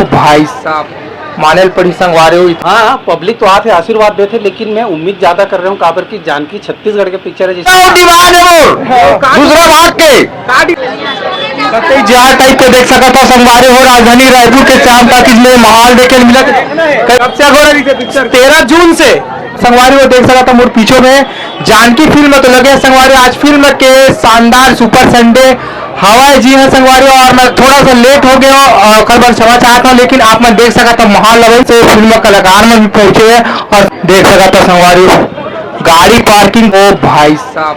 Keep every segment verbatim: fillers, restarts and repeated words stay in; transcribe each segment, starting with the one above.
भाई साहब, माने ल पड़ी संगवारी हो। हाँ, पब्लिक तो आथे, आशीर्वाद देथे, लेकिन मैं उम्मीद ज्यादा कर रहे हूँ, काबर कि जानकी छत्तीसगढ़ के पिक्चर है, जैसे वो डिमांड है वो। हाँ। दूसरा भाग के। कतई जहाँ टाइप के देख सकत हो संगवारी हो, राजधानी रायपुर के श्याम टॉकीज में माहौल देखे ल मिलत। कब से हो रही है पिक्चर? तेरह जून से। संगवारी हो देख सकत हो मोर पीछे में जानकी फिल्म तो लगे संगवारी, आज फिल्म के शानदार सुपर संडे हवय जी। हाँ संगवारी, और मैं थोड़ा सा लेट हो गया हूँ, और ओकर बर क्षमा चाहता हूँ, लेकिन आप मन देख सकत हो माहौल अवश्य फिल्म कलाकार मन भी पहुंचे हैं और देख सकत हो संगवारी गाड़ी पार्किंग। ओ भाई साहब,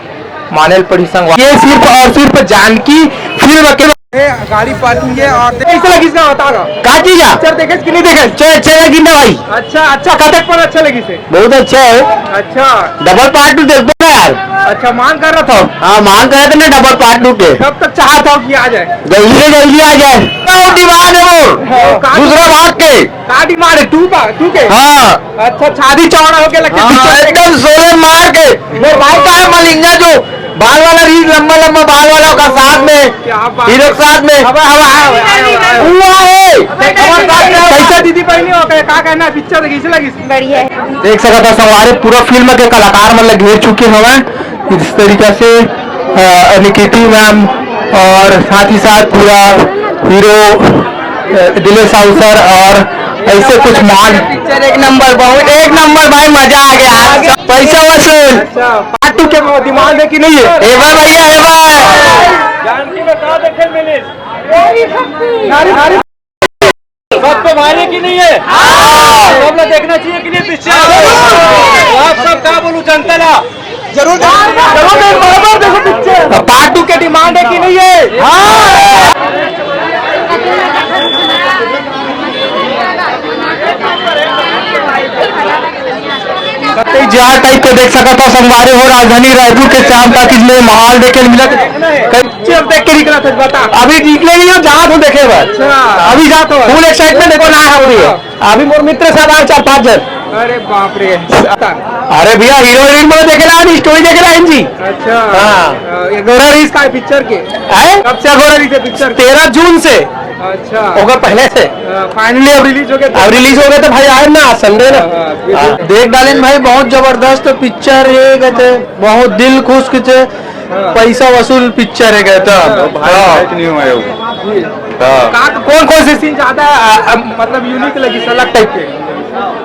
माने ल पड़ी संगवारी, ये सिर्फ और सिर्फ जानकी फिल्म के ए, गाड़ी पार्किंग है और कैसे लगी इसका बता ना। का चीज है? पिक्चर देखे कि नहीं देखे? अच्छा, अच्छा लगी ना भाई। अच्छा, अच्छा, कथक पर अच्छा लगी से। बहुत अच्छा है। अच्छा। डबल पार्ट टू देखबो ना यार। अच्छा, मांग कर रहा था। हाँ, मांग कर रहा था ना डबल पार्ट टू के। कब तक चाहत हो कि आ जाए? जल्दी से जल्दी आ जाए। वो डिमांड है वो। हाँ, का दूसरा भाग के। का डिमांड है? टू का, टू के? हाँ। अच्छा, शादी चौड़ा होके लगता है हाँ, पिक्चर देख एकदम शोले मार के। वो भाई का है मलिंगा जो बाल वाला रील, लंबा लंबा बाल वाला का साथ में, क्या बात हीरो के साथ में। अब, अब, अब, अब, अब। हुआ है। खबर बात क्या हुआ? कैसा दीदी पहली हो गए? का कहना है? पिक्चर देखी, कैसे लगी? बढ़िया है। देख सकत हो संगवारी, पूरा फिल्म के कलाकार मन ल घेर चुके हवय इस तरीका से, अ, निकिति मैम और साथ ही साथ पूरा हीरो, अ, दिलेश साहू सर और ऐसे कुछ मान। पिक्चर एक नंबर, बहुत एक नंबर भाई, मजा आ गया। पैसा वसूल। अच्छा, पार्ट टू के डिमांड है कि नहीं है? ए भाई भैया, ए भाई। जानकी में का देखे मिली? नारी, नारी। सबको मारे कि नहीं है? हाँ। सब लोग देखना चाहिए कि नहीं पिक्चर? तो आप सब का बोलू जनता ला? जरूर, जरूर, जरूर, बराबर देखो पिक्चर। अब पार्ट टू के डिमांड है कि नहीं है? हाँ। कतई जहाँ टाइप के देख सकत हो संगवारी हो, राजधानी रायपुर के श्याम टॉकीज में माहौल देखे ल मिलत। कतई देख के निकला था, बता। अभी निकले नहीं हो, जात हो देखे बस। अच्छा। अभी जात हो। फुल एक्साइटमेंट देखो ना हो रही है। अभी मोर मित्र सब आए चार पांच जन। अरे बाप रे। अरे भैया, हीरो हीरोइन बोले देखे ला, अभी स्टोरी देखे ला जी। अच्छा। हाँ। अ, ये गोरा रईस का है पिक्चर के? हैं? कब से गोरा रईस है पिक्चर के? तेरह जून से। अच्छा। ओकर पहले से। अ, finally अब रिलीज हो गया तो अब रिलीज हो गया तो भाई आए ना, संडे ना। हाँ, हाँ, बिल्कुल। हाँ। देख डालेन भाई, बहुत जबरदस्त पिक्चर है, कहते बहुत दिल खुश, कहते हाँ। पैसा वसूल पिक्चर है, कहते हाँ। भाई, हाँ। भाई तो नहीं हुआ है वो। जी। हाँ। का, कौन कौन से सीन ज्यादा, अ, अ, मतलब यूनिक लगी, अलग टाइप के?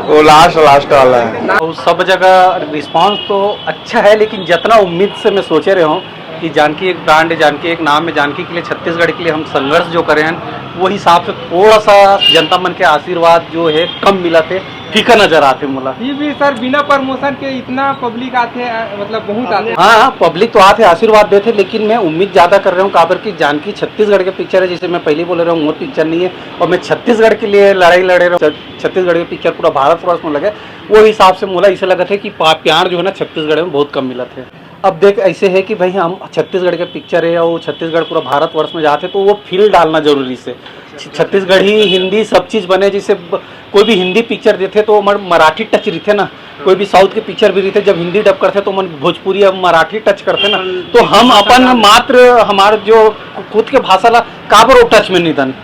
वो लास्ट, लास्ट वाला है। और सब जगह रिस्पांस तो अच्छा है, लेकिन जितना उम्मीद से मैं सोचे रहे हूँ कि जानकी एक ब्रांड है, जानकी एक नाम है, जानकी के लिए, छत्तीसगढ़ के लिए हम संघर्ष जो करे हैं, वो हिसाब से थोड़ा सा जनता मन के आशीर्वाद जो है कम मिला थे, फीका नजर आते मोला। ये भी सर बिना प्रमोशन के इतना पब्लिक आते, अ, मतलब बहुत आते। हाँ, हाँ, पब्लिक तो आते आशीर्वाद देते, लेकिन मैं उम्मीद ज्यादा कर रहा हूँ, काबर कि जानकी छत्तीसगढ़ के पिक्चर है, जैसे मैं पहले बोले रहा हूँ, मोर पिक्चर नहीं है और मैं छत्तीसगढ़ के लिए लड़ाई लड़े रहा हूँ। छत्तीसगढ़ के पिक्चर पूरा भारतवर्ष में लगे, वो हिसाब से मोला इसे लगत है कि पा-, प्यार जो है ना छत्तीसगढ़ में बहुत कम मिलत है। अब देख, ऐसे है कि भाई हम छत्तीसगढ़ के पिक्चर है और छत्तीसगढ़ पूरा भारतवर्ष में जाते तो वो फील डालना जरूरी से छ-, छत्तीसगढ़ी, हिंदी सब चीज बने। जैसे ब-, कोई भी हिंदी पिक्चर देते तो मर-, मराठी टच रहिथे ना, कोई भी साउथ के पिक्चर भी रहिथे, जब हिंदी डब करथे तो मन भोजपुरी या मराठी टच करथे ना, तो हम अपन मात्र हमार जो खुद के भाषा ला काबर वो टच में नहीं दन।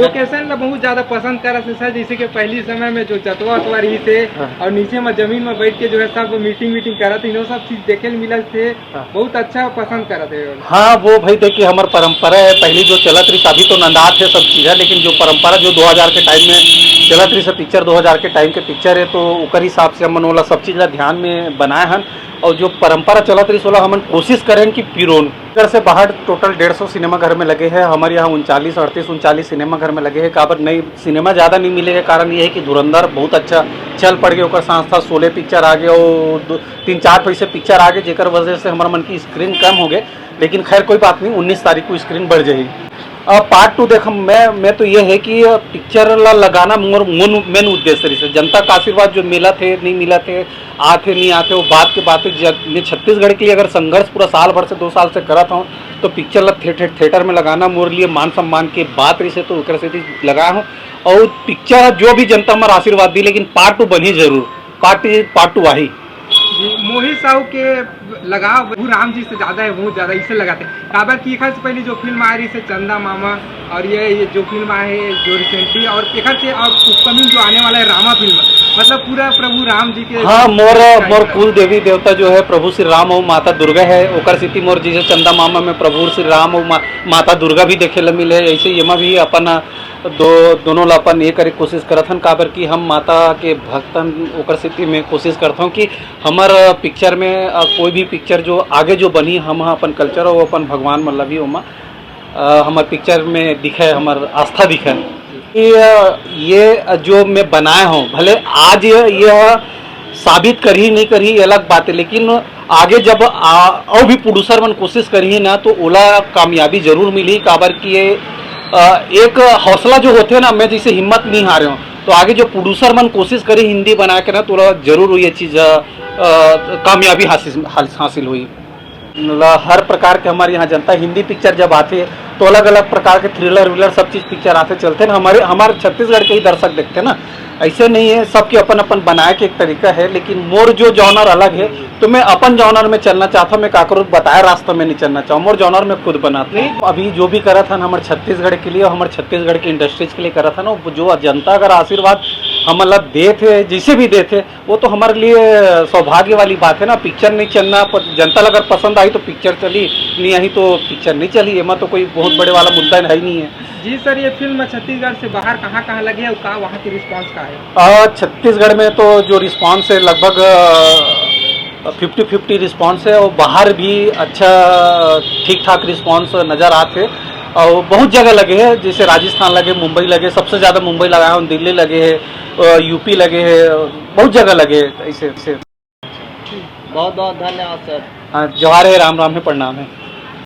लोकेशन ला बहुत ज्यादा पसंद करत हे सर, जैसे कि पहली समय में जो जतवा उतवा रहिस हे हाँ। और नीचे में जमीन में बैठ के जो है सब मीटिंग वीटिंग करत हे, वो सब चीज देखे ल मिलत हे, हाँ। बहुत अच्छा पसंद करत हे। हाँ, वो भाई देखिए हमार परंपरा है, पहली जो चलत रहिस, अभी तो नंदात है सब चीज है, लेकिन जो परंपरा जो दो हज़ार के टाइम में चलत रहिस है, पिक्चर दो हज़ार के टाइम के पिक्चर है, तो ओकर हिसाब से हमन ओला सब चीज ला ध्यान में बनाए हन। और जो परंपरा चलत रहिस, ओला हमन कोशिश करेन कि पिरोन। घर से बाहर टोटल डेढ़ सौ सिनेमा घर में लगे हैं, हमारे यहाँ उनचालीस, अड़तीस उनचालीस सिनेमा घर में लगे हैं। काबर नहीं, सिनेमा ज़्यादा नहीं मिले के कारण ये है कि धुरंधर बहुत अच्छा चल पड़ गया, ओकर साथ साथ शोले पिक्चर आ गए और दो, तीन चार पैसे पिक्चर आ गए, जेकर वजह से हमारे मन की स्क्रीन कम हो गए। लेकिन खैर कोई बात नहीं, उन्नीस तारीख को स्क्रीन बढ़ जाएगी। अब पार्ट टू देख, मैं मैं तो ये है कि पिक्चर ला लगाना मोर मेन उद्देश्य रहिस हे। जनता का आशीर्वाद जो मिलत हे, नहीं मिलत हे, आथे नहीं आथे, वो बात के बात है। जब मैं छत्तीसगढ़ के लिए अगर संघर्ष पूरा साल भर से, दो साल से करत हूँ, तो पिक्चर ला थिएटर, थिएटर में लगाना मोर लिए मान सम्मान के बात रहिस हे, तो ओकर सेती लगाया हूँ। और पिक्चर जो भी जनता हमारा आशीर्वाद दी, लेकिन पार्ट टू बनी जरूर, पार्ट पार्ट टू आही। जी, मोहित साहू के लगाव प्रभु राम जी से ज्यादा है, बहुत ज्यादा इससे लगाते हैं। काबर कि एखर से पहले जो फिल्म आए रहिस हे चंदा मामा, और ये, ये जो फिल्म आए है जो रिसेंटली, और एखर से और अपकमिंग जो आने वाला है रामा फिल्म, मतलब पूरा प्रभु राम जी के हाँ, मोर मोर कुल देवी देवता जो है प्रभु श्री राम और माता दुर्गा है, ओकर सेती मोर जैसे चंदा मामा में प्रभु श्री राम और मा, माता दुर्गा भी देखे ला मिले। ऐसे एमा भी अपन दो दोनों ला अपन ये करे कोशिश करत हन, काबर कि हम माता के भक्तन, ओकर सेती में कोशिश करत हूँ कि हमर पिक्चर में अ, कोई भी पिक्चर जो आगे जो बनी, हम ह अपन कल्चर और अपन भगवान मन ला भी ओमा अ, हमर पिक्चर में दिखे, हमर आस्था दिखे। ये, ये जो मैं बनाए हूँ, भले आज ये, ये साबित करही नहीं करही, ये अलग बात है, लेकिन आगे जब आ, और भी प्रोड्यूसर मन कोशिश करही ना, तो ओला कामयाबी जरूर मिलही, काबर कि ये अ, एक हौसला जो होथे ना, मैं जैसे हिम्मत नहीं हारे हूँ, तो आगे जो प्रोड्यूसर मन कोशिश करही हिंदी बना के ना, तो ओला जरूर ये चीज़ अ, अ, कामयाबी हासिल हासिल होही। मतलब हर प्रकार के हमारे यहाँ जनता हिंदी पिक्चर जब आथे, तो अलग अलग प्रकार के थ्रिलर विलर सब चीज़ पिक्चर आथे चलथे ना, हमारे हमारे छत्तीसगढ़ के ही दर्शक देखथे ना। ऐसे नहीं है, सबके अपन अपन बनाए के एक तरीका है, लेकिन मोर जो जॉनर अलग है, तो मैं अपन जॉनर में चलना चाहता हूँ। मैं काकरो बताए रास्ता में नहीं चलना चाहूँ, मोर जॉनर में खुद बनाता हूँ। अभी जो भी करत हन हमर छत्तीसगढ़ के लिए, हमर छत्तीसगढ़ के इंडस्ट्रीज के लिए करत हन, वो जो जनता अगर आशीर्वाद हमन ला देथे, जैसे भी देथे, वो तो हमारे लिए सौभाग्य वाली बात है ना। पिक्चर नहीं चलना, पर जनता ला अगर पसंद आई तो पिक्चर चली, नहीं आई तो पिक्चर नहीं चली। एमा तो कोई बहुत बड़े वाला मुद्दा है ही नहीं है। जी सर, ये फिल्म छत्तीसगढ़ से बाहर कहाँ कहाँ लगे और का वहाँ की रिस्पांस का है? अ, छत्तीसगढ़ में तो जो रिस्पांस है, लगभग फिफ्टी फिफ्टी रिस्पांस है, और बाहर भी अच्छा ठीक ठाक रिस्पांस नज़र आथे। और बहुत जगह लगे हैं, जैसे राजस्थान लगे, मुंबई लगे, सबसे ज़्यादा मुंबई लगाए हैं, दिल्ली लगे है, यूपी लगे है, बहुत जगह लगे है। ऐसे ऐसे बहुत बहुत धन्यवाद सर। हाँ, जोहार है, राम राम है, प्रणाम है।